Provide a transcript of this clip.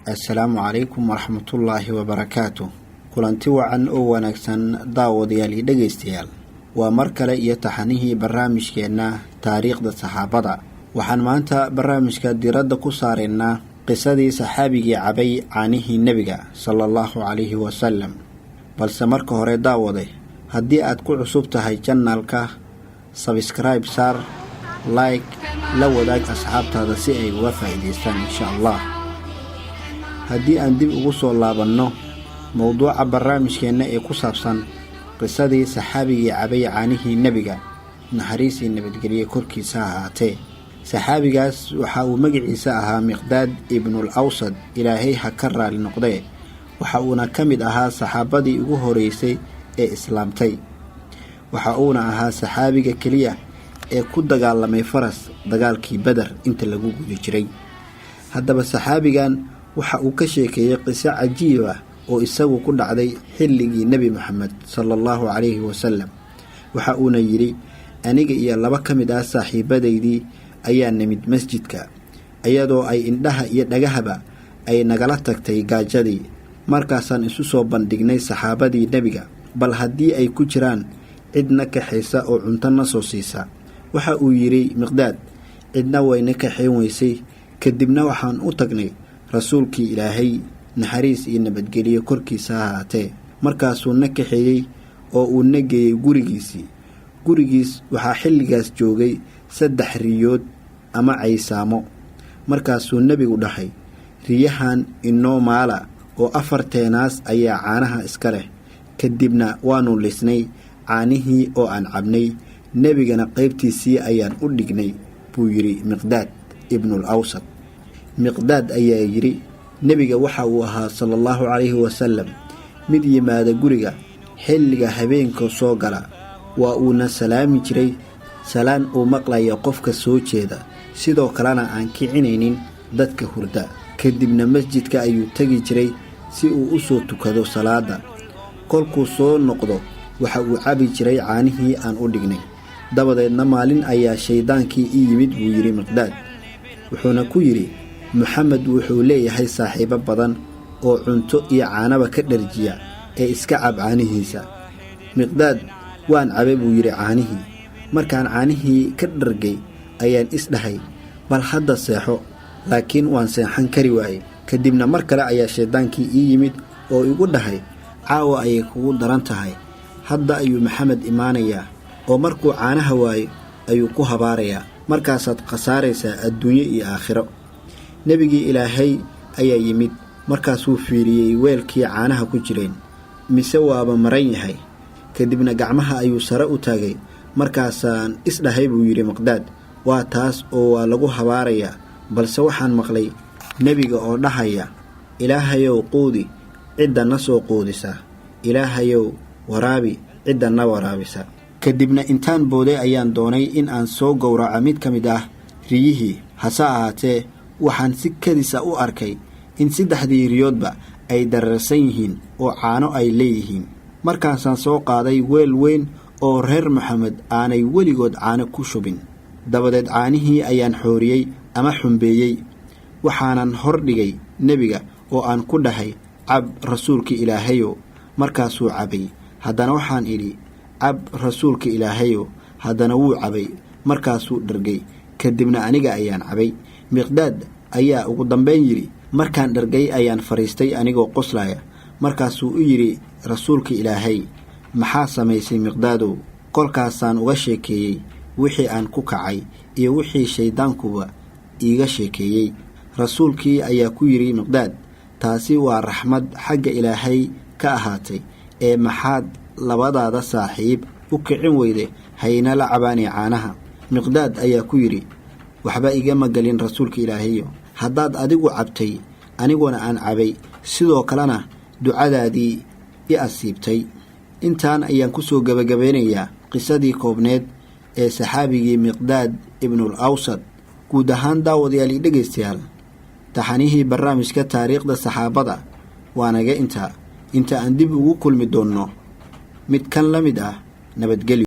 Assalaamu calaykum waraxmatullaahi wabarakaatu. Kulanti wacan oo wanaagsan, daawadayaal iyo dhegaystayaal. Waa mar kale iyo taxanihii barnaamijkeenna taariikhda saxaabada. Waxaan maanta barnaamijka diradda ku saaraynaa qisadii saxaabigii cabay caanihii nebiga sala allahu calayhi wasalam. Balse marka hore, daawade, haddii aad ku cusub tahay channelka, subscribe saar, like, la wadaag asxaabtaada si ay uga faa'iidaystaan, insha Allah. Haddii aan dib ugu soo laabanno mowduuca barnaamijkeenna ee ku saabsan qisadii saxaabigii cabay caanihii nebiga, naxariisii nabadgelye korkiisa ha ahaatee, saxaabigaas waxa uu magaciisa ahaa Miqdaad ibnul Awsad, Ilaahay ha ka raali noqdee. Waxa uuna ka mid ahaa saxaabadii ugu horeysay ee islaamtay. Waxa uuna ahaa saxaabiga keliya ee ku dagaalamay faras dagaalkii Beder inta lagu guda jiray. Haddaba saxaabigan waxa uu ka sheekeeyey qiso cajiib ah oo isagu ku dhacday xilligii Nebi Moxamed sala allahu calayhi wasalam. Waxa uuna yidhi: "Aniga iyo laba ka mid ah saaxiibadaydii ayaa nimid masjidka, iyadoo ay indhaha iyo dhagahaba ay nagala tagtay gaajadii. Markaasaan isu soo bandhignay saxaabadii nebiga, bal haddii ay ku jiraan cidna kaxaysa oo cunto na soo siisa." Waxa uu yidhi Miqdaad: "Cidna wayna kaxayn weysay. Kadibna waxaan u tagnay rasuulkii Ilaahay, naxariis iyo nabadgeliyo korkiisa ha ahaatee. Markaasuu na kaxeeyey oo uu na geeyey gurigiisii. Gurigiis waxaa xilligaas joogay saddex riyood ama caysaamo. Markaasuu nebigu dhahay: 'Riyahan inoo maala, oo afarteenaas ayaa caanaha iska leh.' Kadibna waannu lisnay caanihii oo aan cabnay, nebigana qaybtiisii ayaan u dhignay," buu yidhi Miqdaad ibnul Awsad. Miqdaad ayaa yidhi: "Nebiga waxa uu ahaa, sala allahu calayhi wasalam, mid yimaada guriga xilliga habeenka soo gala. Waa uuna salaami jiray salaan uu maqlaya qofka soo jeeda, sidoo kalena aan kicinaynin dadka hurda. Kadibna masjidka ayuu tegi jiray si uu u soo tukado salaadda. Kolkuu soo noqdo, waxa uu cabi jiray caanihii aan u dhignay. Dabadeedna maalin ayaa shayddaankii ii yimid," buu yidhi Miqdaad. "Wuxuuna ku yidhi: 'Maxamed wuxuu leeyahay saaxiibo badan oo cunto iyo caanaba ka dharjiya, ee iska cab caanihiisa.' Miqdaad waan cabay," buu yidhi, "caanihii. Markaan caanihii ka dhargay ayaan isdhahay: Bal hadda seexo. Laakiin waan seexan kari waayey. Kadibna mar kale ayaa shayddaankii ii yimid oo igu dhahay: Caawa ayay kugu daran tahay. Hadda ayuu Maxamed imaanayaa, oo markuu caanaha waayo ayuu ku habaarayaa. Markaasaad khasaaraysaa adduunyo iyo aakhiro.' Nebigii Ilaahay ayaa yimid. Markaasuu fiiriyey weelkii caanaha ku jireen, mise waaba maran yahay. Kadibna gacmaha ayuu sare u taagay. Markaasaan isdhahay," buu yidhi Miqdaad, "waa taas oo waa lagu habaarayaa. Balse waxaan maqlay nebiga oo dhahaya: Ilaahayow, quudi cidda na soo quudisa. Ilaahayow, waraabi cidda na waraabisa. Kadibna intaan booday ayaan doonay in aan soo gowraco mid ka mid ah riyihii. Hase ahaatee, waxaan si kadisa u arkay in saddexdii riyoodba ay dareersan yihiin oo caano ay leeyihiin. Markaasaan soo qaaday weel weyn oo reer Maxamed aanay weligood caano ku shubin. Dabadeed caanihii ayaan xooriyey ama xumbeeyey. Waxaanan hor dhigay nebiga oo aan ku dhahay: Cab, rasuulka Ilaahayow. Markaasuu cabay. Haddana waxaan idhi: Cab, rasuulka Ilaahayow. Haddana wuu cabay. Markaasuu dhargay. Kadibna aniga ayaan cabay." Miqdaad ayaa ugu dambayn yidhi: "Markaan dhargay ayaan fadhiistay anigoo qoslaya. Markaasuu u yidhi rasuulka Ilaahay: Maxaa samaysay, Miqdaadow? Kolkaasaan uga sheekeeyey wixii aan ku kacay iyo wixii shayddaankuba iiga sheekeeyey. Rasuulkii ayaa ku yidhi Miqdaad: Taasi waa raxmad xagga Ilaahay ka ahaatay, ee maxaad labadaada saaxiib u kicin weyde hayna la cabaanay caanaha? Miqdaad ayaa ku yidhi: Waxba igama gelin, rasuulka Ilaahayo, haddaad adigu cabtay, aniguna aan cabay, sidoo kalena ducadaadii i asiibtay." Intaan ayaan ku soo gebagabeynayaa qisadii koobneed ee saxaabigii Miqdaad ibnul Awsad. Guud ahaan, daawadayaal iyo dhegaystayaal, taxanihii barnaamijka taariikhda saxaabada waa naga intaa. Inta aan dib ugu kulmi doonno mid kan la mid ah, nabadgelyo.